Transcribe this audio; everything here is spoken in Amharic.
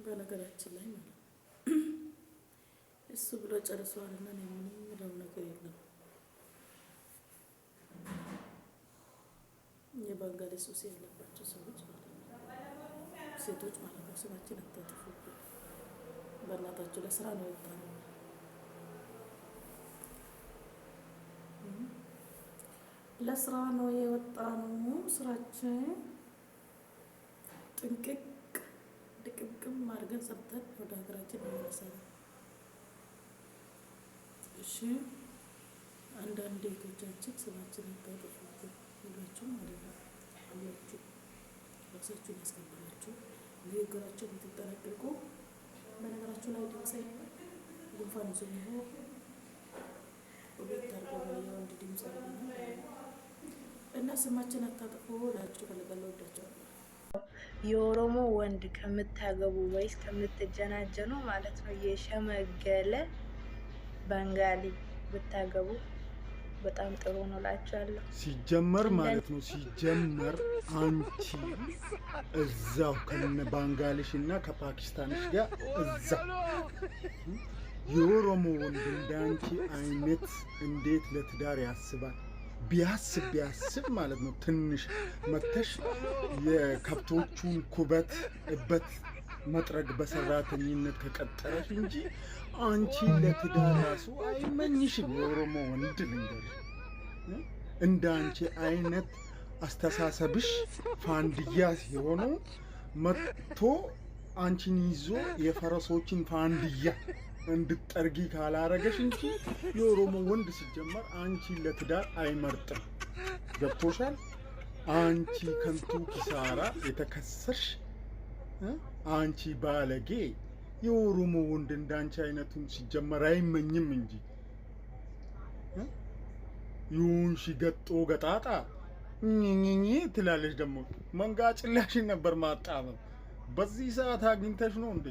በነገራችን ላይ ማለት ነው እሱ ብሎ ጨርሰዋል እና እኔ ምንም የምለው ነገር የለም። የባንጋሊ ሱስ ያለባቸው ሰዎች ማለት ነው፣ ሴቶች ማለት ነው። ስማችን አታጥፉብን። በእናታችሁ ለስራ ነው የወጣነው። ለስራ ነው የወጣነው። ስራችን ጥንቅቅ ድቅምቅም አድርገን ሰርተን ወደ ሀገራችን እንመለሳለን። እሺ፣ አንዳንድ እህቶቻችን ስማችን አታጥፉብን ሁላችሁ ማለት ነው። አላችሁ ራሳችሁን ያስከበራችሁ ንግግራቸው የምትጠነቀቁ። በነገራችሁ ላይ ድምፄ ጉንፋን ይዞኝ ነው። ቤት ታርጎ የወንድ ድምፅ እና ስማችን አታጥፉ ላችሁ እፈልጋለሁ። ወዳቸዋለሁ። የኦሮሞ ወንድ ከምታገቡ ወይስ ከምትጀናጀኑ ማለት ነው የሸመገለ ባንጋሊ ብታገቡ በጣም ጥሩ ነው እላቸዋለሁ። ሲጀመር ማለት ነው። ሲጀመር አንቺ እዛው ከነ ባንጋሊሽ እና ከፓኪስታንሽ ጋር እዛ የኦሮሞ ወንድ እንዳንቺ አይነት እንዴት ለትዳር ያስባል? ቢያስብ ቢያስብ ማለት ነው ትንሽ መተሽ የከብቶቹን ኩበት እበት መጥረግ በሰራተኝነት ከቀጠረሽ እንጂ አንቺ ለትዳር ራሱ አይመኝሽም። የኦሮሞ ወንድ ልንገርሽ፣ እንደ አንቺ አይነት አስተሳሰብሽ ፋንድያ ሲሆኑ መጥቶ አንቺን ይዞ የፈረሶችን ፋንድያ እንድጠርጊ ካላረገሽ እንጂ የኦሮሞ ወንድ ሲጀመር አንቺን ለትዳር አይመርጥም። ገብቶሻል? አንቺ ከንቱ ኪሳራ የተከሰርሽ አንቺ ባለጌ፣ የኦሮሞ ወንድ እንዳንቺ አይነቱን ሲጀመር አይመኝም እንጂ ይሁንሺ ገጦ ገጣጣ ኝኝኝ ትላለች። ደግሞ መንጋ ጭላሽን ነበር ማጣመም። በዚህ ሰዓት አግኝተሽ ነው እንዴ?